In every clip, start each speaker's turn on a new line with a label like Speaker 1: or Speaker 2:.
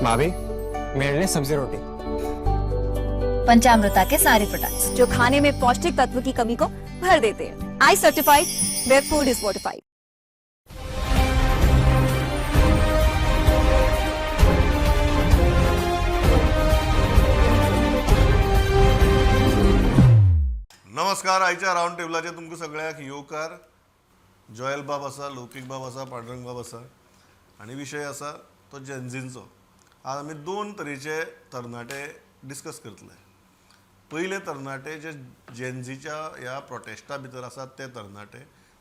Speaker 1: भाभी, मेरे लिए सब्जी रोटी।
Speaker 2: पंचामृता के सारे प्रोडक्ट्स
Speaker 3: जो खाने में पौष्टिक तत्व की कमी को भर देते हैं। I certified, where food is fortified.
Speaker 4: नमस्कार. आयच्या रावंड टेबलाचेर तुमकां सगळ्यांक येवकार. जोयल बाब आसा, लौकीक बाब आसा, पांडुरंग बाब आसा आनी विशय आसा तो जेन्झींचो. आज आमी दोन तरेचे तरणाटे डिस्कस करतले. पयले तरणाटे जे जेन्झीच्या ह्या प्रोटेस्टा भितर आसात ते तरणाटे.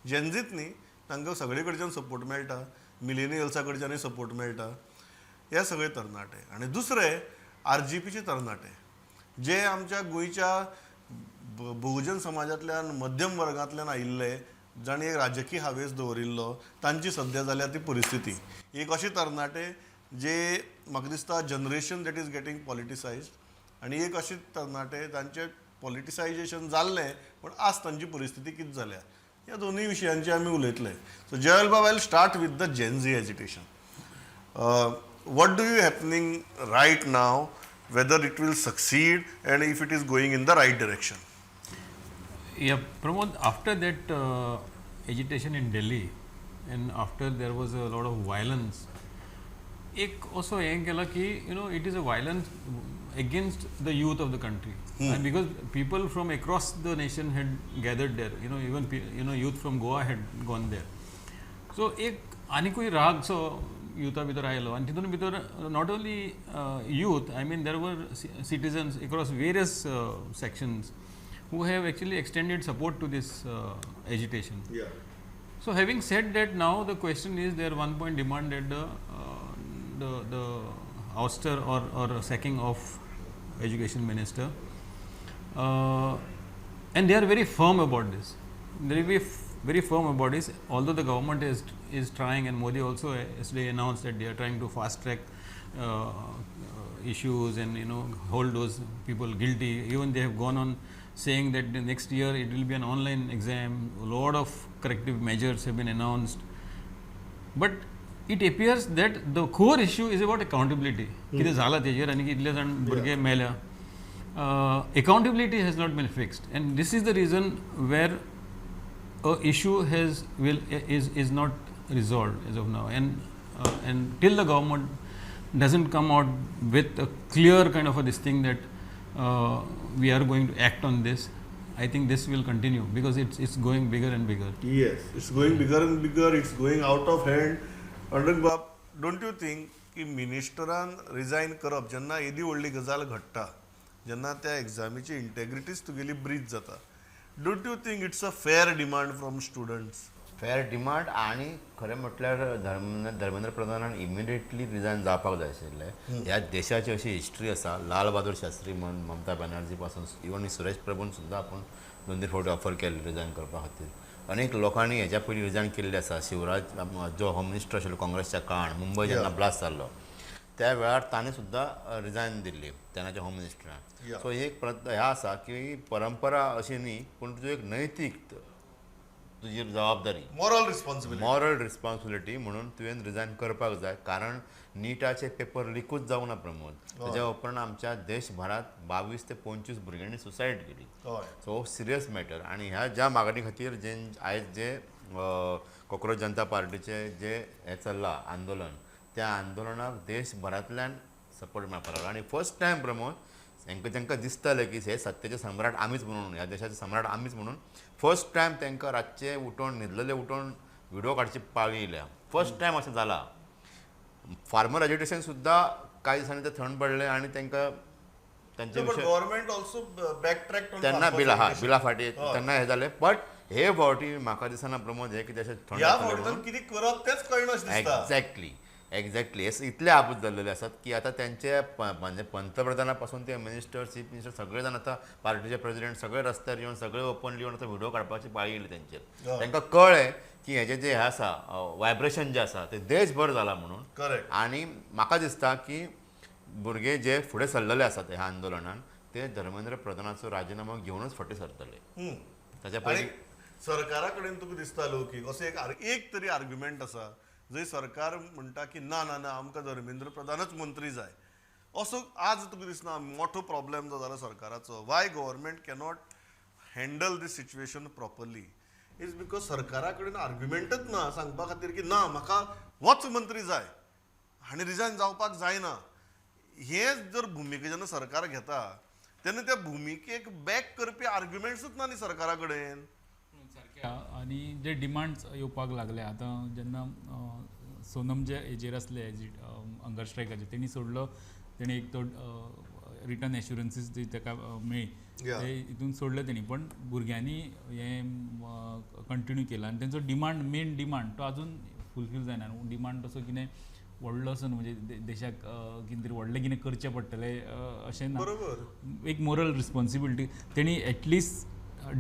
Speaker 4: जेन्झीत न्ही, तांकां सगळे कडच्यान सपोर्ट मेळटा, मिलेनियल्सा कडच्यानूय सपोर्ट मेळटा, हे सगळे तरणाटे. आनी दुसरे आरजीपीचे तरणाटे जे आमच्या गोंयच्या बहुजन समाजांतल्यान, मध्यम वर्गांतल्यान आयिल्ले, जांणी एक राजकीय हावेस दवरिल्लो, तांची सद्या जाल्या ती परिस्थिती. एक अशे तरणाटे जे म्हाका दिसता generation that is getting politicised, आनी एक अशे तरणाटे तांचे पॉलिटिसायजेशन जाल्लें पूण आज तांची परिस्थिती कितें जाल्या, ह्या दोनूय विशयांचेर आमी उलयतले. सो जयल बाब, I start with the Gen Z agitation. What do you happening right now, whether it will succeed and if it is going in the right direction?
Speaker 5: Yeah, Pramod, after that agitation in Delhi and after there was a lot of violence, एक असो हें केलां की it is a violence against the youth of the country. And because people from across the nation had gathered there, even youth from Goa had gone there. So एक आनिकूय राग so युथा भितर आयलो आनी तितून भितर not only youth, I mean there were citizens across various sections who have actually extended support to this agitation. So having said that, now the question is, their one point demanded the ouster or sacking of education minister, and they are very firm about this. They are very firm about this. Although the government is trying, and Modi also yesterday announced that they are trying to fast track issues and hold those people guilty. Even they have gone on saying that the next year it will be an online exam. A lot of corrective measures have been announced, but it appears that the core issue is about accountability. कितें जाला तेजेर आनी कितले जाण भुरगे मेल्या, accountability has not been fixed, and this is the reason where a issue has will is not resolved as of now, and till the government doesn't come out with a clear kind of a this thing that we are going to act on this, I think this will continue because it's going bigger and bigger.
Speaker 4: Yes, it's going bigger and bigger, it's going out of hand. Pandurang बाब, don't you think की मिनिस्टरान resign करप, जेन्ना येदी व्हडली गजाल घडटा, जेन्ना त्या एग्जामीची इंटेग्रिटीच तुगेली ब्रीच जाता, don't you think it's a fair demand from students?
Speaker 6: Fair demand, आनी खरें म्हटल्यार धर्मेंद्र प्रधानान इमिडिएटली रिजायन जावपाक जाय आशिल्लें. ह्या देशाची अशी हिस्ट्री आसा, लाल बहादूर शास्त्री म्हण, ममता बॅनर्जी पासून, इवन सुरेश प्रभून सुद्दां आपूण दोन तीन फावटी ऑफर केल्ली रिजायन करपा खातीर. अनेक लोकांनी हेच्या पयलीं रिजायन केल्लें आसा. शिवराज जो होम मिनिस्टर आशिल्लो काँग्रेसच्या काळान, मुंबय जेन्ना ब्लास्ट जाल्लो त्या वेळार ताणें सुद्दां रिजायन दिल्ली तेन्नाच्या होम मिनिस्टरान. सो ही एक ह्या आसा की परंपरा अशी न्ही, पूण तुजी एक नैतीक तुजी जबाबदारी,
Speaker 4: मॉरल रिस्पॉन्सिबिलिटी,
Speaker 6: मॉरल रिस्पॉन्सिबिलिटी म्हणून तुवें रिजायन करपाक जाय. कारण निटाचे पेपर लिकूच जावना प्रमोद. तेज्या उपरांत आमच्या देशभरांत 22 ते 25 भुरग्यांनी सुसायड केली. So serious matter. आनी ह्या ज्या मागणी खातीर जे आयज जे कॉक्रोच जनता पार्टीचे जे हें चल्लां आंदोलन, त्या आंदोलनाक देशभरांतल्यान सपोर्ट मेळपाक लागलो. आनी फर्स्ट टायम प्रमोद, तांकां तांकां दिसतालें की हे सत्तेचे सम्राट आमीच म्हणून, ह्या देशाचे सम्राट आमीच म्हणून, फर्स्ट टायम तांकां रातचे उठोवन, न्हिदलेले उठोवन व्हिडिओ काडची पाळी येयल्या. फर्स्ट टायम अशें जालां. फार्मर एज्युकेशन सुद्दां कांय दिसांनी ते थंड पडले आनी तांकां तांचे विशय
Speaker 4: गव्हर्मेंट ऑल्सो बॅक ट्रॅक
Speaker 6: तेन्ना बिला, हा, बिला फाटी तेन्ना हें जालें. बट हे फावटी म्हाका दिसना प्रमोद हे कितें अशें थंड
Speaker 4: ह्या
Speaker 6: जातलें
Speaker 4: फावटी
Speaker 6: म्हणून.
Speaker 4: कितें करप तेंच कळना अशें दिसता.
Speaker 6: Exactly, exactly. हे इतले आबूज जाल्लेले आसात की आतां तेंचे म्हणजे पंतप्रधाना पासून ते मिनिस्टर, चीफ मिनिस्टर सगळे जाण, आतां पार्टीचे प्रेसिडेंट सगळे रस्त्यार येवन, सगळे ओपनली येवन आतां व्हिडिओ काडपाची पाळी येयली तेंचेर. तांकां कळ्ळें की हेजें जें हें आसा, वायब्रेशन जें आसा तें देशभर जालां म्हणून. आनी म्हाका दिसता की भुरगे जे फुडें सरलेले आसात ह्या आंदोलनान, ते धर्मेंद्र प्रधानाचो राजिनामो घेवनूच फाटीं सरतले. ताच्या
Speaker 4: आनी
Speaker 6: पयलीं
Speaker 4: सरकारा कडेन तुका दिसता लौकीक असो एक एक तरी आर्ग्युमेंट आसा जंय सरकार म्हणटा की ना ना ना, आमकां धर्मेंद्र प्रधानच मंत्री जाय, असो आज तुका दिसना मोठो प्रॉब्लेम जो जाला सरकाराचो. Why government cannot handle this situation properly is because सरकारा कडेन आर्ग्युमेंटच ना सांगपा खातीर की ना, म्हाका होच मंत्री जाय आनी रिजायन जावपाक जायना. हें जर भुमिका जेन्ना सरकार घेता तेन्ना त्या भुमिकेक बॅक करपी आर्ग्युमेंट्सूच ना न्ही सरकारा कडेन.
Speaker 2: सारकें. आनी जे डिमांड्स येवपाक लागले आतां, जेन्ना सोनम जे हेजेर आसले, हंगर स्ट्रायकाचेर, तेणी सोडलो, तेणी एक तो रिटन एश्युरन्सीस जी ताका मेळ्ळी, ते हितून सोडले तेणी, पण भुरग्यांनी हें कंटिन्यू केलां आनी तेंचो डिमांड, मेन डिमांड तो अजून फुलफील जायना. डिमांड तसो कितें व्हडलो असो न्हू, म्हणजे देशाक कितें तरी व्हडलें कितें करचें पडटलें अशें ना. एक मोरल रिस्पॉन्सिबिलिटी तेणी एटलिस्ट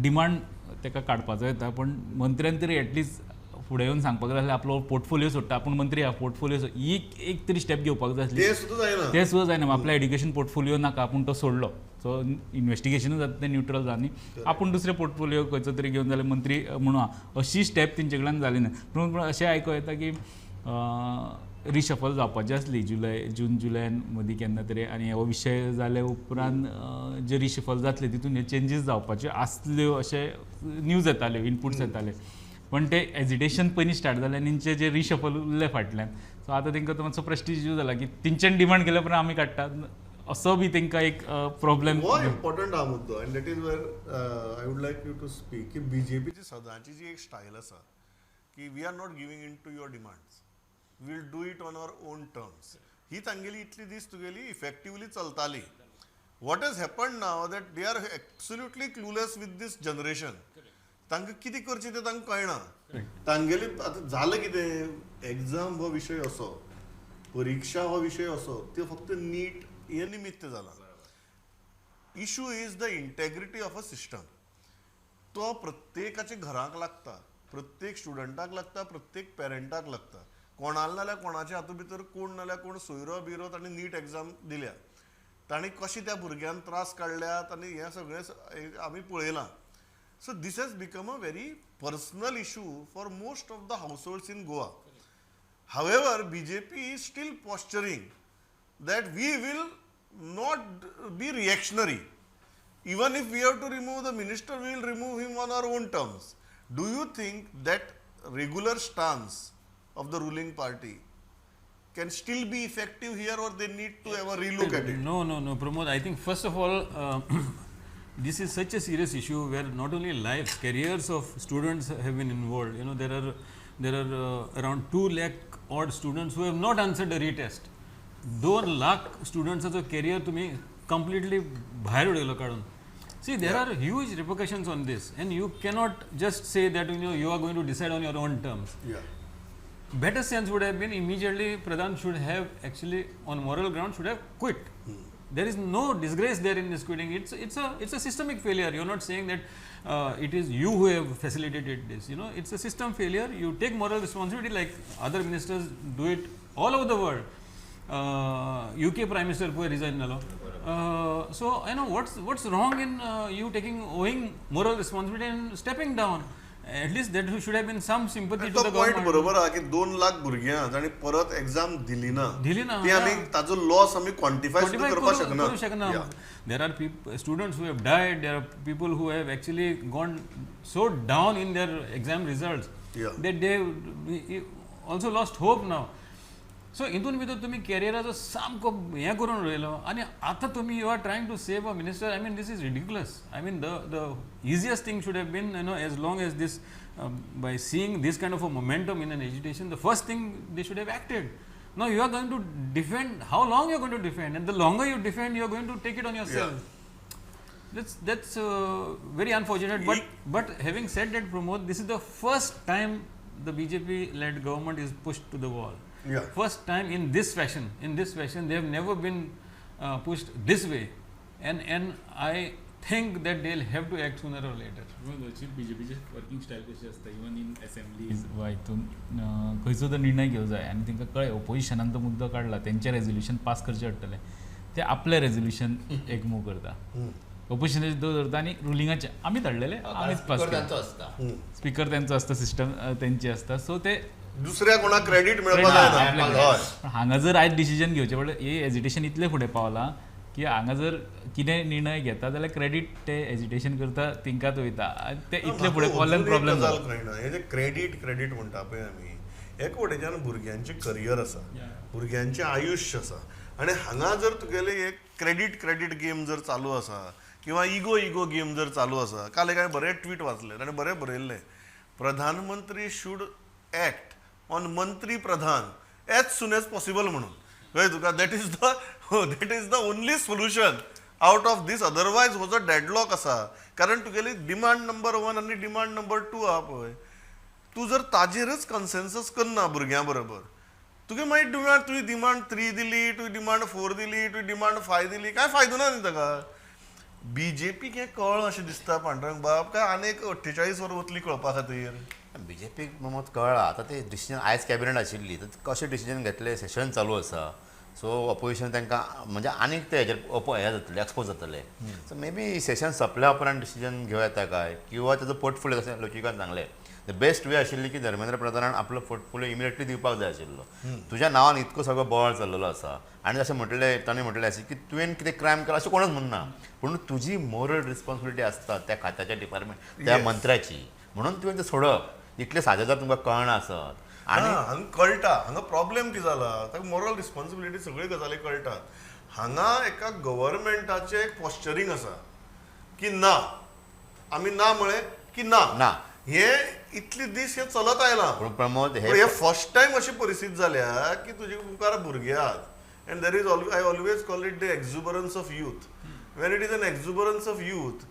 Speaker 2: डिमांड ताका काडपाचो येता, पण मंत्र्यान तरी एटलिस्ट फुडें येवन सांगपाक जाय आसलें आपलो पोर्टफोलियो सोडटा, आपूण मंत्री आहा, पोर्टफोलियो ही एक तरी स्टेप घेवपाक जाय आसली.
Speaker 4: तें सुद्दां जायना.
Speaker 2: तें सुद्दां जायना. आपल्या एड्युकेशन पोर्टफोलियो नाका, आपूण तो सोडलो, सो इन्वेस्टिगेशनूय जाता तें न्युट्रल जाता आनी आपूण दुसरे पोर्टफोलियो खंयचो तरी घेवन जाल्यार मंत्री म्हणून आहा, अशी स्टेप तेंचे कडल्यान जाली ना. पूण अशें आयकूंक येता की रिशफल जावपाची आसली जुलय, जून जुलयान मदीं केन्ना तरी, आनी हो विशय जाले उपरांत जे रिशफल जातले तितून हे चेंजीस जावपाच्यो आसल्यो अशें न्यूज येताल्यो, इनपुट्स येताले, पण ते एजिटेशन पयलीं स्टार्ट जालें आनी तेंचे जे रिशफल उरले फाटल्यान. सो आतां तेंकां तो मातसो प्रेस्टीज इशू जाला की तेंच्यान डिमांड केल्या उपरांत आमी काडटात, असो बी तेंकां एक प्रॉब्लेम.
Speaker 4: हो इम्पॉर्टंट आहा मुद्दो, and that is where I would like you to speak की बीजेपीची सदांची जी एक स्टायल आसा की we are not giving in to your demands, we'll do it on our own terms, ही तांगेली इतली दीस तुगेली इफेक्टिवली चलताली. What has happen now that they are absolutely clueless with this generation. तांकां कितें करचें तें तांकां कळना. तांगेली आतां जालें कितें, एग्जाम हो विशय असो, परिक्षा हो विशय असो, त्यो फक्त नीट हें निमित्त जालां. Issue is the integrity of a system. तो प्रत्येकाच्या घराक लागता, प्रत्येक स्टुडंटाक लागता, प्रत्येक पेरंटाक लागता. कोणाला नाल्यार कोणाच्या हातूंत भितर कोण नाल्यार कोण सोयरो बिरो ताणें नीट एग्जाम दिल्या, ताणें कशें त्या भुरग्यान त्रास काडल्यात आनी हें सगळें आमी पळयलां. So this has become a very personal issue for most of the households in Goa. However, BJP is still posturing that we will not be reactionary. Even if we have to remove the minister, we will remove him on our own terms. Do you think that regular stance of the ruling party can still be effective here, or they need to have a relook at it?
Speaker 5: No, no, no, Pramod. I think first of all, this is such a serious issue where not only lives, careers of students have been involved. You know, there are around 2 lakh odd students who have not answered the retest. 2 lakh स्टुडंट्साचो career तुम्ही completely भायर उडयलो काडून. See, there are huge repercussions on this, and you cannot just say that you are going to decide on your own terms. Better sense would have been immediately Pradhan should have actually on moral ground should have quit. There is no disgrace there in this quitting. It's a systemic failure. You're not saying that it is you who have facilitated this. It's a system failure. You take moral responsibility like other ministers do it all over the world. UK Prime Minister who resigned जालो. So I know what's wrong in you taking owing moral responsibility and stepping down. At least there should have been some sympathy to
Speaker 4: तो
Speaker 5: the
Speaker 4: point
Speaker 5: government.
Speaker 4: बरोबर आहा की 2 लाख भुरग्यां जांणी परत exam दिली ना,
Speaker 5: दिली ना,
Speaker 4: ती आमी ताजो लॉस आमी क्वांटिफाय सुद्दां
Speaker 5: Quantify
Speaker 4: करपाक शकना.
Speaker 5: करू शकना. There are students who have died. There are people who have actually gone so down in their exam results that they also lost hope now. So हितून भितर तुमी कॅरियराचो सामको हें करून उडयलो आनी आतां तुमी you are trying to save a minister. I mean, this is ridiculous. I mean, the easiest thing should have been, as long as this, by seeing this kind of a momentum in an agitation, the first thing they should have acted. Now you are going to defend. How long you are going to defend? And the longer you defend, you are going to take it on yourself. That's very unfortunate. But having said that, Pramod, this is the first time the BJP led government is pushed to the wall. First time in this fashion. In this fashion, they have never been pushed this way, and I think that they'll have to act sooner or later.
Speaker 2: बीजेपीची working style कशी आसता, even in assemblies वा हितून खंयचो तर निर्णय घेवंक जाय आनी तांकां कळ्ळें ओपोजिशनान तो मुद्दो काडला, तेंचें रेजोल्युशन पास करचें पडटलें, ते आपलें रेजोल्युशन एक मूव करता, ओपोजिशनाचे दवरता आनी रुलिंगाचे आमी धाडलेले, आमीच पास
Speaker 6: स्पीकर
Speaker 2: केले.
Speaker 6: तांचो आसता.
Speaker 2: स्पीकर त्यांचो आसता, सिस्टम तेंची आसता, सो ते
Speaker 4: दुसऱ्या कोणाक क्रेडीट मेळपाक जायना. हय.
Speaker 2: पण हांगा जर आयज डिसिजन घेवचें पडलें, हे एजिटेशन इतलें फुडें पावलां की हांगा जर कितें निर्णय घेता जाल्यार क्रेडीट ते एजिटेशन करता तेंकांच वयता आनी ते इतले फुडें पावल्यान प्रॉब्लेम
Speaker 4: गजाल कळना. हे जे क्रेडीट क्रेडीट म्हणटा पळय आमी, एक वटेच्यान भुरग्यांचें करियर आसा, भुरग्यांचें आयुश्य आसा, आनी हांगा जर तुगेले एक क्रेडीट क्रेडीट गेम जर चालू आसा किंवा इगो इगो गेम जर चालू आसा. काल एक हांवें बरें ट्वीट वाचलें, ताणें बरें बरयल्लें, प्रधानमंत्री should act on मंत्री प्रधान एज सून एज पॉसिबल म्हणून. कळ्ळें तुका? That is the only solution out of this. Otherwise हो जो डेडलॉक आसा, कारण तुगेली डिमांड नंबर वन आनी डिमांड नंबर टू आहा पळय, तूं जर ताजेरच कन्सेन्सस करना भुरग्यां बरोबर, तुगे मागीर डिमांड, तुवें डिमांड थ्री दिली, तुवें डिमांड फोर दिली, तुवें डिमांड फाय दिली, कांय फायदो ना न्ही ताका. बीजेपीक हें कळ्ळां अशें दिसता पांडुरंग बाब, काय आनीक 48 वरां वतली कळपा खातीर?
Speaker 6: बीजेपीक मत कळ्ळां आतां ते डिसिजन. आयज कॅबिनेट आशिल्ली तर कशें डिसिजन घेतले, सेशन चालू आसा, सो ऑपोजिशन तांकां म्हणजे आनीक ते हेजेर हे जातले, एक्सपोज जातले. सो मे बी सेशन सोंपल्या उपरांत डिसिजन घेवं येता काय, किंवा ताजो पोर्टफोलियो, जशें लौकिकान सांगलें, the best वे आशिल्ली की धर्मेंद्र प्रधानान आपलो पोर्टफोलियो इमिडिएटली दिवपाक जाय आशिल्लो. तुज्या नांवान इतको सगळो बोवाळ चल्लेलो आसा आनी जशें म्हटलें ताणें म्हटलें अशें की तुवें कितें क्रायम केला अशें कोणूच म्हणना, पूण तुजी मोरल रिस्पॉन्सिबिलिटी आसता त्या खात्याच्या डिपार्टमेंट त्या मंत्र्याची, म्हणून तुवें तें सोडप इतलें सादें जर तुमकां कळना आसत
Speaker 4: आनी हांगा कळटा, हांगा प्रॉब्लेम कितें जाला, ताका मोरल रिस्पॉन्सिबिलिटी सगळ्यो गजाली कळटात. हांगा एका गव्हर्मेंटाचें एक पॉश्चरींग आसा की ना, आमी ना म्हळें की ना
Speaker 6: ना.
Speaker 4: हे इतले दीस हे चलत आयलां.
Speaker 6: पूण प्रमोद,
Speaker 4: हे
Speaker 6: हे
Speaker 4: फर्स्ट टायम अशी परिस्थिती जाल्या की तुजे मुखार भुरगे आहात, and there is I always call it the exuberance of youth. When it is an exuberance of youth,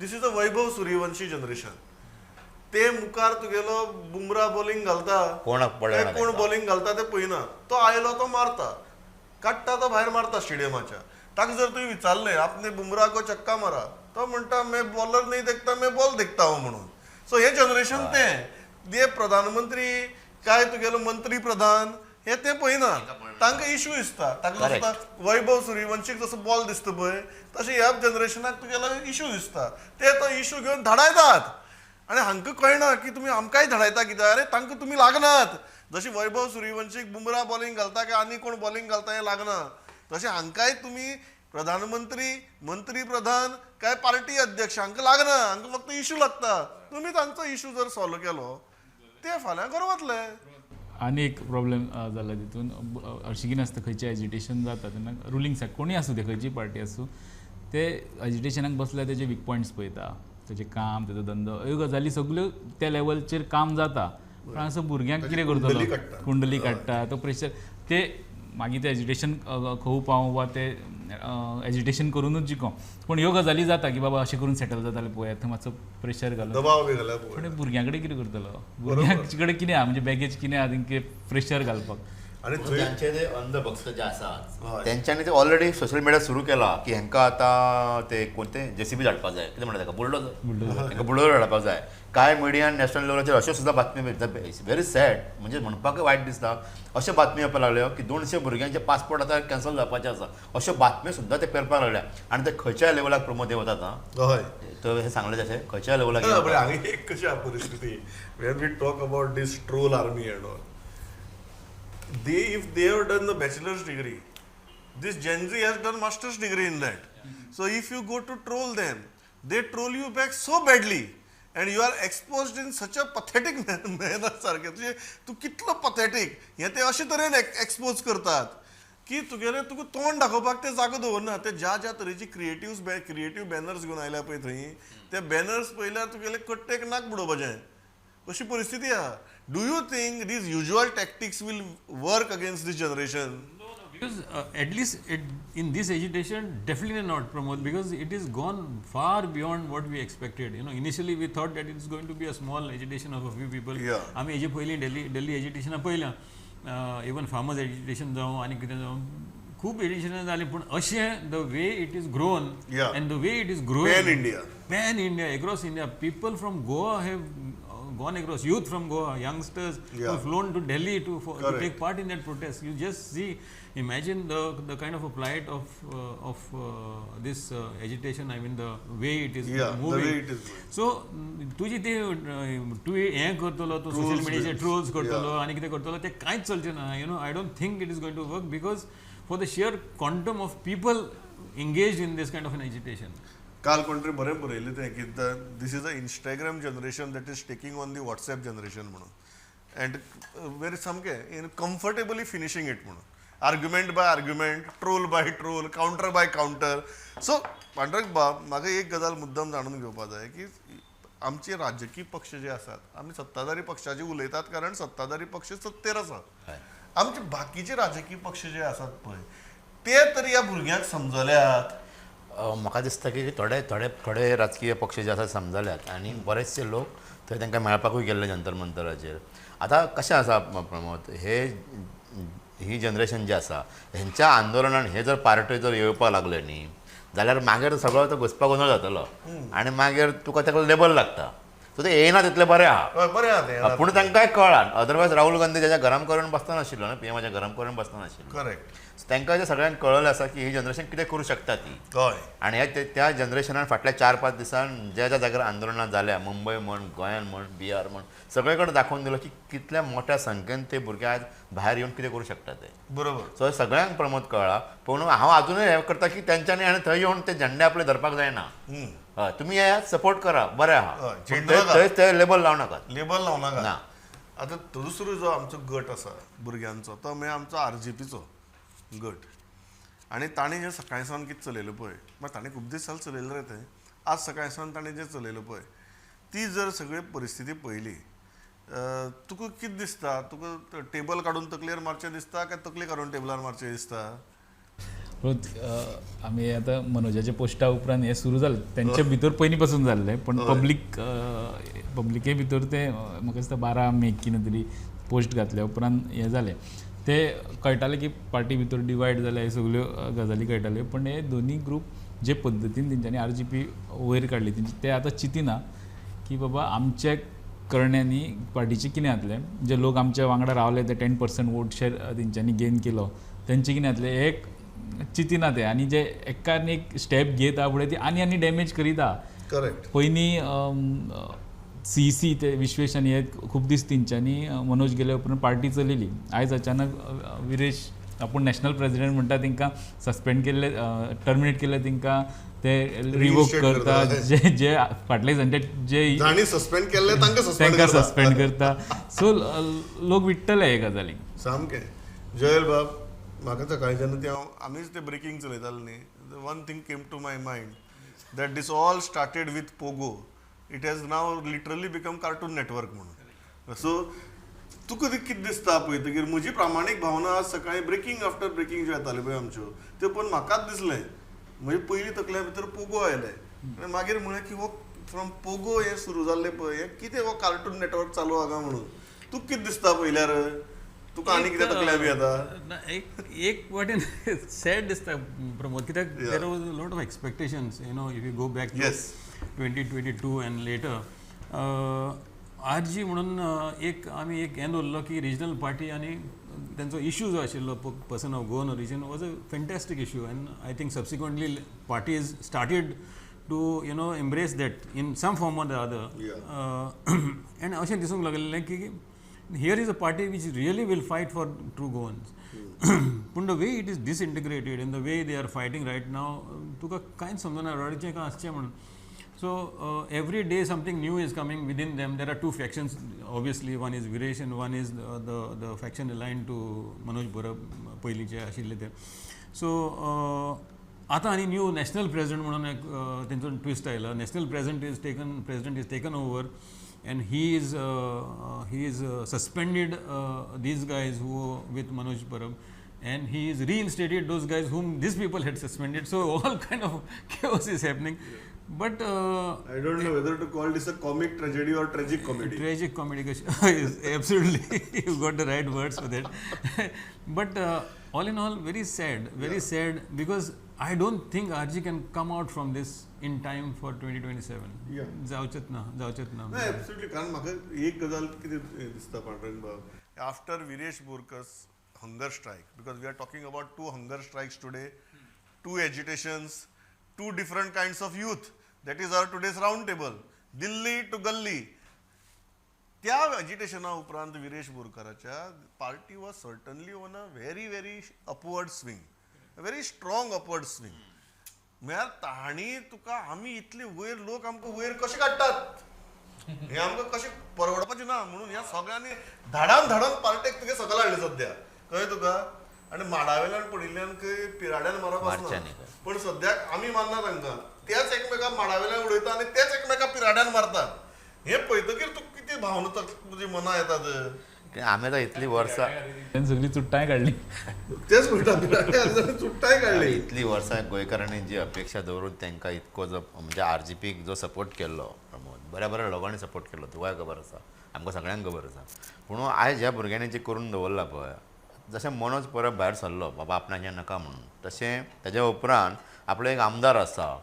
Speaker 4: this is a Vaibhav Suryavanshi generation. ते मुखार तुगेलो बुमरा बॉलिंग घालता,
Speaker 6: कोणाक पडना
Speaker 4: ते कोण बॉलिंग घालता ते पळयना, तो आयलो तो मारता, काडटा तो भायर मारता स्टेडियमाच्या. ताका जर तुवें विचारलें आपने बुमरा को चक्का मारा, तो म्हणटा मैं बॉलर नहीं देखता, मैं बॉल देखता हूं म्हणून. सो हे जनरेशन ते प्रधानमंत्री काय तुगेलो मंत्री प्रधान हे ते पळयना, तांकां इशू दिसता. ताका दिसता वैभव सूर्यवंशीक जसो बॉल दिसता पळय, तशें ह्या जनरेशनाक तुगेलो इशू दिसता, ते तो इशू घेवन धाडायतात. आनी हांकां कळना की तुमी आमकांय धाडायता कित्याक, अरे तांकां तुमी लागनात. जशी वैभव सूर्यवंशीक बुमरा बॉलिंग घालता काय आनी कोण बॉलिंग घालता हें लागना, तशें हांकांय तुमी प्रधानमंत्री मंत्री प्रधान काय पार्टी अध्यक्ष हांकां लागना, हांकां फक्त इशू लागता. तुमी तांचो इशू जर सॉल्व केलो ते फाल्यां खरें वतले.
Speaker 2: आनी एक प्रॉब्लेम जाला तितून, हरशीं कितें आसता, खंयचें एजिटेशन जाता तेन्ना रुलींग सायड कोणूय आसूं, ते खंयची पार्टी आसूं, ते एजिटेशनाक बसल्यार तेजे वीक पॉयंट्स पळयता, तेजें काम, तेजो धंदो, ह्यो गजाली सगल्यो त्या लेवलचेर काम जाता. पूण हांगासर भुरग्यांक कितें करतलो, कुंडली काडटा तो प्रेशर, ते मागीर ते एजिटेशन खंय पावूं वा ते एजिटेशन करुनूच जिखों, पूण ह्यो गजाली जाता की बाबा अशें करून सेटल जाताले पळय, थंय मातसो प्रेशर घालून
Speaker 4: दबाव बी घाल्यार.
Speaker 2: पूण भुरग्यां कडेन कितें करतलो, भुरग्यां कडेन कितें आहा म्हणजे बॅगेज कितें आहा तेंके प्रेशर घालपाक.
Speaker 4: आनी
Speaker 6: त्यांचे जे अंधभक्त जे आसात तेंच्यांनी ते ऑलरेडी सोशल मिडिया सुरू केला की हेंकां आतां ते कोणते जेसीबी धाडपाक जाय, कितें म्हणटा ताका, बुलडोजर, हेंकां बुलडोजर धाडपाक जाय. कांय मिडियान नॅशनल लेवलाचेर अश्यो सुद्दां बातमी मेळटा, व्हेरी सॅड, म्हणजे म्हणपाकय वायट दिसता, अश्यो बातमी येवपाक लागल्यो की 200 भुरग्यांचे पासपोर्ट आतां कॅन्सल जावपाचे आसा, अश्यो बातम्यो सुद्दां ते पेरपाक लागल्या. आनी ते खंयच्या लेवलाक प्रमोद हे वतात
Speaker 4: हय,
Speaker 6: तो हें सांगलें तशें खंयच्या लेवलाक.
Speaker 4: हांगा एक कशी आहा परिस्थिती, when we talk about this troll army and all, they if they have done the bachelor's degree, this Gen Z has done master's degree in that. So if you go to troll them, they troll you back so badly and you are exposed in such a pathetic manner. सारकें तुजें तूं कितलो pathetic हें ते अशे तरेन expose करतात की तुगेलें तुका तोंड दाखोवपाक ते जागो दवरना. ते ज्या ज्या तरेची क्रिएटीव बॅनर्स घेवन आयल्या पळय थंय, ते बॅनर्स पळयल्यार तुगेले कट्टेक नाक बुडोवपाचें, अशी परिस्थिती आहा. Do you think these usual tactics will work against this generation?
Speaker 5: No, no, because at least in this agitation, definitely not, Pramod, because it is gone far beyond what we expected. You know, initially we thought that it's going to be a small agitation of a few people. आमी हेजे पयलीं दिल्ली एजिटेशनां पळयल्या, even farmers agitation जावं आनी कितें जावं, खूब एजिटेशनां जालीं, पूण अशें the way it is grown and the way it is growing
Speaker 4: pan India,
Speaker 5: pan India, across India, people from Goa have gone across, youth from Goa, youngsters who have flown to Delhi to take part in that protest. You just see, imagine the kind of a plight of this agitation, I mean the way it is moving.
Speaker 4: The way it is moving.
Speaker 5: So तुजी ती तूं हें करतलो, तूं social मिडियाचेर trolls करतलो आनी कितें करतलो, तें कांयच चलचें ना. You know, I don't think it is going to work because for the sheer quantum of people engaged in this kind of an agitation.
Speaker 4: काल कोण तरी बरें बरयलें तें की this is a Instagram generation that is taking on the WhatsApp generation म्हणून, and very सामकें in comfortably finishing it म्हणून, argument by argument, troll by troll, counter by counter. So Pandurang बाब, म्हाका एक गजाल मुद्दम जाणून घेवपा जाय की आमचे राजकीय पक्ष जे आसात, आमी सत्ताधारी पक्षाचे उलयतात कारण सत्ताधारी पक्ष सत्तेर आसा. आमचे बाकीचे राजकीय पक्ष जे आसात पळय ते तरी ह्या भुरग्यांक समजल्यात?
Speaker 6: म्हाका दिसता की थोडे थोडे थोडे राजकीय पक्ष जे आसा समजल्यात आनी बरेचशे लोक थंय तांकां मेळपाकूय गेल्ले जंतर मंतराचेर. आतां कशें आसा प्रमोद, हे ही जनरेशन जे आसा हेंच्या आंदोलनान हे जर पार्टी जर येवपाक लागले न्ही जाल्यार मागीर सगळो तो घुसपा गोंदळ जातलो आनी मागीर तुका ताका लेबल लागता. सो ते येयना तितलें बरें आहा,
Speaker 4: बरें आहा तें,
Speaker 6: पूण तांकांय कळ्ळां. अदरवायज राहुल गांधी ताच्या घरान करून बसनाशिल्लो न्हू, पीएमाच्या घरान करून बसनाशिल्लो.
Speaker 4: करेक्ट.
Speaker 6: सो तांकां जें सगळ्यांक कळ्ळें आसा की ही जनरेशन कितें करूं शकता ती.
Speaker 4: हय.
Speaker 6: आनी ह्या त्या जनरेशनान फाटल्या 4-5 दिसान ज्या ज्या जाग्यार आंदोलनां जाल्या, मुंबय म्हण, गोंयान म्हण, बिहार म्हण, सगळे कडेन दाखोवन दिलो की कितल्या मोठ्या संख्येन ते भुरगे आज भायर येवन कितें करूं शकता ते.
Speaker 4: बरोबर.
Speaker 6: सो सगळ्यांक प्रमोद कळ्ळा. पूण हांव आजुनूय हें करता की तेंच्यांनी आनी थंय येवन ते झेंडे आपले धरपाक जायना. हय, तुमी येयात, सपोर्ट करा, बरें आहा, थंय ते लेबल लावं नाकात,
Speaker 4: लेबल लावं नाका.
Speaker 6: ना.
Speaker 4: आतां दुसरो जो आमचो गट आसा भुरग्यांचो तो मागीर आमचो आरजीपीचो गट, आनी ताणें जें सकाळीं सावन कितें चलयलें पळय, मागीर ताणें खूब दीस जाले चलयलें रे तें, आज सकाळीं सावन ताणें जें चलयलें पळय ती जर सगळी परिस्थिती पळयली, तुका कितें दिसता? तुका टेबल काडून तकलेर मारचें दिसता काय तकली काडून टेबलार मारचें दिसता?
Speaker 2: आमी आतां मनोजाच्या पोस्टा उपरांत हें सुरू जालें, तेंचे भितर पयलीं पासून जाल्लें, पण पब्लीक पब्लिके भितर तें म्हाका दिसता 12 मे कितें तरी पोस्ट घातल्या उपरांत हें जालें, ते कळटालें की पार्टी भितर डिवायड जाल्या, हे सगल्यो गजाली कळटाल्यो. पण हे दोनी ग्रूप जे पद्दतीन तेंच्यांनी आरजीपी वयर काडली तेंची, ते आतां चिंतिना की बाबा आमच्या करण्यांनी पार्टीचें कितें जातलें, जे लोक आमच्या वांगडा रावले ते 10% वोट शेर तेंच्यांनी गेन केलो, तेंचें कितें जातलें एक चिंतिना ते. आनी जे एकान एक स्टेप घेत आहा फुडें ती आनी आनी डॅमेज करीत आहा.
Speaker 4: करेक्ट.
Speaker 2: पयलीं सीसी ते विश्वेश आनी हे खूब दीस तेंच्यांनी मनोज गेल्या उपरांत पार्टी चलयली. आयज अचानक विरेश आपूण नॅशनल प्रेजिडेंट म्हणटा, तेंकां सस्पेंड केल्ले, टर्मिनेट केल्ले, तेंकां ते रिवोक करता, जे जे फाटले दिसांचे जे
Speaker 4: सस्पेंड केल्ले तांकां सस्पेंड
Speaker 2: करता. सो लोक विट्टले हे गजालीक
Speaker 4: सामकें. जयल बाब, म्हाका सकाळीं जेन्ना तें हांव आमीच तें ब्रेकींग चलयताले न्ही, one thing came to my mind that this all started with Pogo, it has now literally become Cartoon Network म्हणून. सो तुका कितें दिसता पळयतकीर? म्हजी प्रामाणीक भावना आज सकाळीं ब्रेकींग आफ्टर ब्रेकींग ज्यो येताल्यो पळय आमच्यो त्यो पळोवन म्हाकाच दिसलें, म्हजे पयलीं तकल्या भितर पोगो आयलें आनी मागीर म्हळें की हो फ्रॉम पोगो हें सुरू जाल्लें पळय, हें कितें हो कार्टून नेटवर्क चालू आहा म्हणून. तुका कितें दिसता पळयल्यार? तुका आनी कितें तकल्या बी येता?
Speaker 5: एक वाटेन सॅड दिसता प्रमोद, कित्याक there was a lot of expectations, you know, if you go back to 2022 and later. RG म्हणून एक आमी एक हें दवरलो की रिजनल पार्टी आनी तेंचो इशू जो आशिल्लो person of Goan origin was a fantastic issue, and I think subsequently parties started to you know embrace that in some form or the other. And अशें दिसूंक लागलें की here is a party which really will fight for true Goans. पूण the way it is disintegrated and the way they are fighting right now, तुका कांयच समजना रडचें काय आसचें म्हणून. So every day something new is coming within them. There are two factions, obviously. One is Viresh and one is the faction aligned to Manoj Parab, पयलींचे आशिल्ले ते. So आतां आनी न्यू नॅशनल प्रेसिडेंट म्हणून एक तेंचो ट्विस्ट आयला. National president is taken over and he is suspended these guys who with Manoj Parab, and he is reinstated those guys whom these people had suspended. So all kind of chaos is happening. But
Speaker 4: I don't know whether to call this a comic tragedy or tragic comedy.
Speaker 5: Tragic comedy, absolutely. You got the right words for that. But all in all, very sad, very sad, because I don't think RG can come out from this in time for 2027. जावचेच ना, जावचेच ना.
Speaker 4: ना, absolutely. कारण म्हाका एक गजाल कितें दिसता पांडुरंग बाब, after Viresh Borkar's hunger strike, because we are talking about two hunger strikes today, two agitations, two different kinds of youth, that is our today's round table, Delhi to गल्ली. त्या एजिटेशना उपरांत Viresh बोरकाराच्या party was certainly on a very very upward swing, very strong upward swing. म्हळ्यार तांणी तुका आमी इतले वयर, लोक आमकां वयर कशे काडटात हें आमकां कशें परवडपाचें ना म्हणून ह्या सगळ्यांनी धाडान धाडान पार्टेक तुगे सकयल हाडले सद्या, कळ्ळें तुका? आनी माडावेल्यान पडिल्ल्यान खंय पिराड्यान मारप आसना,
Speaker 6: मारच्यांनी खंय.
Speaker 4: पण सद्याक आमी मारना तांकां, तेच एकमेकां माडावेल्यान उडयता आनी तेच एकमेकां पिराड्यान मारतात. हें पळयतकीर तुका कितें भावना तुजी मनां येतात?
Speaker 6: आमी आतां इतलीं वर्सां
Speaker 2: तेणें सगळीं चुट्टांय काडली.
Speaker 4: तेच म्हणटा, पिराड्यान चुट्टांय काडली.
Speaker 6: इतलीं वर्सां गोंयकारांनी जी अपेक्षा दवरून तांकां इतको जो म्हणजे आरजीपीक जो सपोर्ट केल्लो प्रमोद, बऱ्या बऱ्या लोकांनी सपोर्ट केल्लो, तुकाय खबर आसा, आमकां सगळ्यांक खबर आसा. पूण आयज ह्या भुरग्यांनी जें करून दवरलां पळय, जशें मनोज परब भायर सरलो बाबा आपणाक हें नाका म्हणून, तशें ताज्या उपरांत आपलो एक आमदार आसा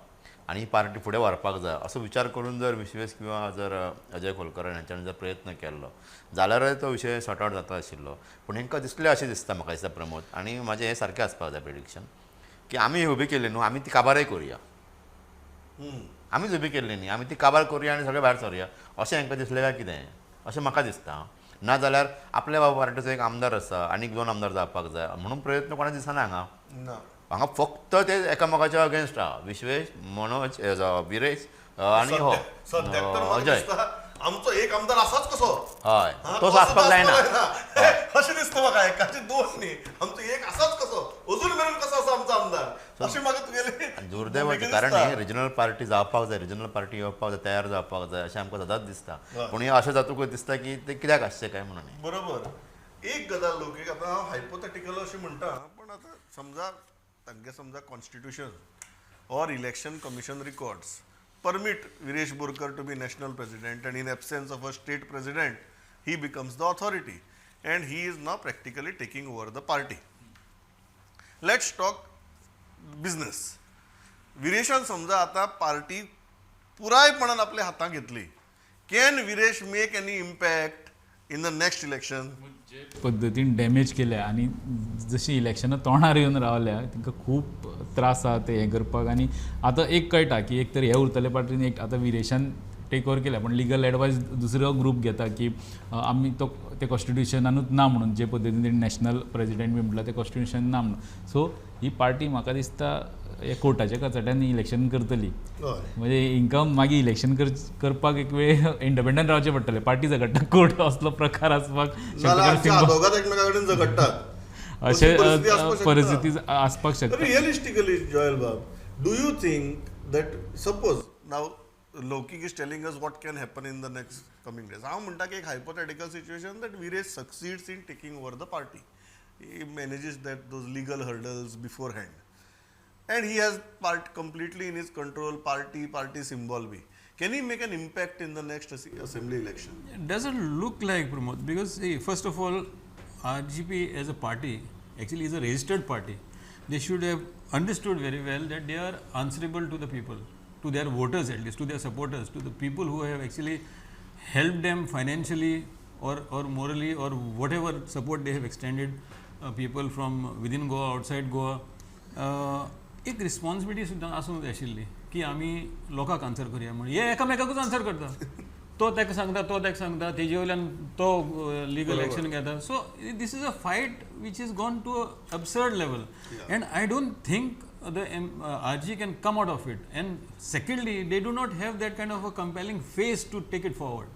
Speaker 6: आनी ही पार्टी फुडें व्हरपाक जाय असो विचार करून जर विश्वेश किंवा जर अजय खोलकर हांच्यानी जर प्रयत्न केल्लो जाल्यारय तो विशय सॉर्ट आवट जाता आशिल्लो. पूण हेंकां दिसलें अशें दिसता म्हाका दिसता प्रमोद, आनी म्हाजें हें सारकें आसपाक जाय प्रिडिक्शन की आमी ही उबी केली न्हू, आमी ती काबारय करुया, आमीच उबी केल्ली न्ही, आमी ती काबार करुया आनी सगळें भायर सरुया अशें हेंकां दिसलें काय कितें अशें म्हाका दिसता. ना जाल्यार आपल्या बाबा पार्टीचो एक आमदार आसा आनीक 2 आमदार जावपाक जाय म्हणून प्रयत्न कोणाक दिसना हांगा. हांगा फक्त ते एकामेकाच्या अगेन्स्ट आहा, विश्वेश, मनोज, विरेश आनी हो अजय.
Speaker 4: आमचो एक आमदार आसाच कसो,
Speaker 6: हय, तो आसपाक जायना
Speaker 4: अशें दिसता म्हाका. एकाचे 2 न्ही, आमचो एक आसाच कसो, अजून मेरेन कसो आसा आमचो आमदार अशें म्हाका तुगेलें
Speaker 6: दुर्दैवाचें. कारण हे रिजनल पार्टी जावपाक जाय, रिजनल पार्टी येवपाक जाय, तयार जावपाक जाय अशें आमकां सदांच दिसता. पूण हें अशें जातकूच दिसता की तें कित्याक आसचें काय म्हणून.
Speaker 4: बरोबर. एक गजाल लोकीक आतां हांव हायपोथेटिकल अशें म्हणटा, पूण आतां समजा तांगे समजा constitution or election commission records permit Viresh Borkar to be national president and in absence of a state president he becomes the authority and he is now practically taking over the party. Let's talk business. विरेशान समजा आतां party पुरायपणान आपल्या हातांत घेतली, can Viresh make any impact in the next election?
Speaker 2: पद्दतीन damage केल्या आनी जशी इलेक्शनां तोंडार येवन रावल्या तांकां खूब त्रास आहा ते हें करपाक. आनी आतां एक कळटा की एक तर हे उरतले पार्टीन, एक आतां विरेशान टेक ओवर केल्या, पण लिगल एडवायस दुसरो ग्रूप घेता की आमी तो ते कॉन्स्टिट्युशनानूच ना म्हणून, जे पद्दतीन तेणी नॅशनल प्रेजिडेंट बी म्हटलां तें कॉन्स्टिट्युशन ना म्हणून. सो ही पार्टी म्हाका दिसता हे कोर्टाच्या कचाट्यांनी इलेक्शन करतली, म्हणजे हिंकां मागीर इलेक्शन करपाक एक वेळ इंडिपेंडंट रावचें पडटलें, पार्टी झगडटा, कोर्ट असलो प्रकार आसपाक
Speaker 4: शकता,
Speaker 2: अशें परिस्थिती आसपाक शकता.
Speaker 4: रियलिस्टिकली जोएल बाब, do you think that suppose now Loukik is telling us what can happen in the next coming days, हांव म्हणटा की एक hypothetical situation that Viresh succeeds in taking over the party, he manages that those legal hurdles beforehand and he has part completely in his control, party symbol be. Can he make an impact in the next assembly election?
Speaker 5: It doesn't look like, Pramod, because see, first of all, RGP as a party actually is a registered party. They should have understood very well that they are answerable to the people, to their voters at least, to their supporters, to the people who have actually helped them financially or morally or whatever support they have extended, people from within Goa, outside Goa. एक responsibility सुद्दां आसूंक जाय आशिल्ली की आमी लोकांक answer करुया म्हणून. हे एकामेकाकूच आन्सर करता, तो ताका सांगता, तो ताका सांगता, तेजे वयल्यान तो लिगल एक्शन घेता. So this is a fight which is gone to a absurd level and I don't think the RG can come out of it. And secondly, they do not have that kind of a compelling face to take it forward.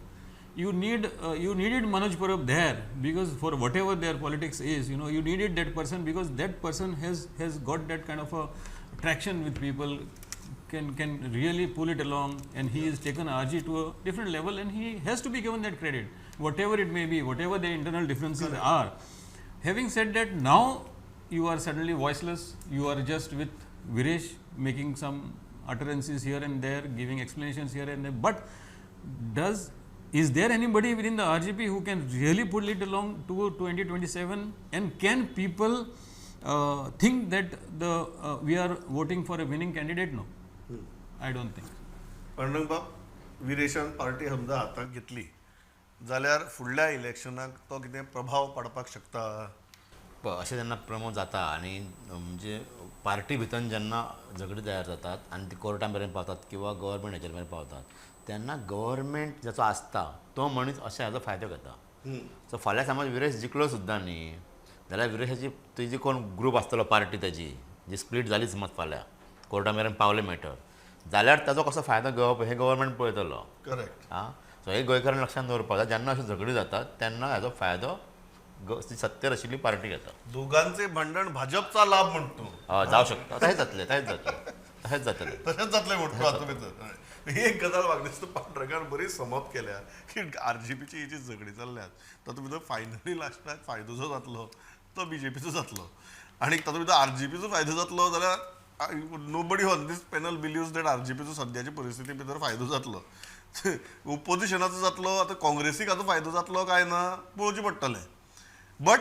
Speaker 5: You needed Manoj Parab there, because for whatever their politics is, you know, you needed that person because that person has got that kind of a traction with people, can really pull it along, and he has taken RG to a different level, and he has to be given that credit, whatever it may be, whatever the internal differences are. Having said that, now you are suddenly voiceless, you are just with Viresh making some utterances here and there, giving explanations here and there, but is there anybody within the RGP who can really pull it along to 2027, and can people think that the we are voting for a winning candidate? No, I don't think.
Speaker 4: Pandurang बाब, विरेशान party समजा हाताक घेतली जाल्यार फुडल्या इलेक्शनाक तो कितें प्रभाव पाडपाक शकता?
Speaker 6: अशें जेन्ना प्रमोद जाता आनी म्हणजे पार्टी भितर जेन्ना झगडी तयार जातात आनी ती कोर्टा मेरेन पावतात किंवा गव्हर्मेंट हेजेर मेरेन पावतात, तेन्ना गव्हर्मेंट जाचो आसता तो मनीस अशें हाजो फायदो घेता. सो फाल्यां समज विरेश जिखलो सुद्दां न्ही जाल्यार विरेशाची तुजी कोण ग्रूप आसतलो, पार्टी ताजी जी स्प्लीट जाली समज फाल्यां कोर्टा मेरेन पावलें मॅटर जाल्यार ताजो कसो फायदो घेवप हें गव्हर्मेंट पळयतलो.
Speaker 4: करेक्ट.
Speaker 6: आं, सो हे गोंयकारांनी लक्षांत दवरपाक जाय, जेन्ना अश्यो झगडी जातात तेन्ना हाजो फायदो सत्तेर आशिल्ली पार्टी घेता.
Speaker 4: दोघांचे भांडण भाजपचा लाभ म्हणतो.
Speaker 6: हय, जावं शकता. तशेंच जातलें, तशेंच जातलें, तशेंच जातलें.
Speaker 4: तशेंच जातलें म्हणतो हातूंत भितर. ही एक गजाल म्हाका दिसता पांडुरंगान बरी समप केल्या की आरजीपीची ही जी झगडी चल्ल्यात तातूंत भितर फायनली लास्टाक फायदो जो जातलो तो बीजेपीचो जातलो आनी तातूंत भितर आरजीपीचो फायदो जातलो जाल्यार nobody on this panel believes that आरजीपीचो सद्याचे परिस्थिती भितर फायदो जातलो. ओपोजिशनाचो जातलो, आतां काँग्रेसीक आतां फायदो जातलो काय ना पळोवचें पडटलें. बट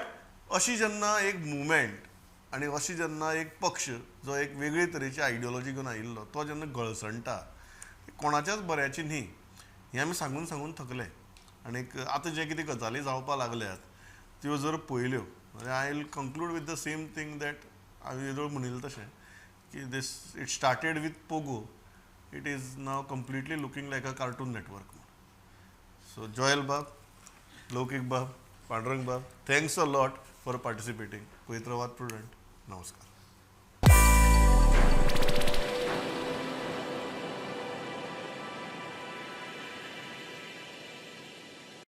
Speaker 4: अशी जेन्ना एक मुवमेंट आनी अशी जेन्ना एक पक्ष जो एक वेगळे तरेची आयडियोलॉजी घेवन आयिल्लो तो जेन्ना गळसणटा, कोणाच्याच बऱ्याची न्ही हें आमी सांगून सांगून थकले. आनीक आतां जे कितें गजाली जावपाक लागल्यात त्यो जर पळयल्यो जाल्यार I will conclude with the same thing that हांवें येदोळ म्हणिल्लें तशें की this it started with Pogo, it is now completely looking like a Cartoon Network. So Joel बाब, लौकीक बाब, पांडुरंग बाब, thanks a lot for participating. पळयत रावात प्रुडंट. नमस्कार.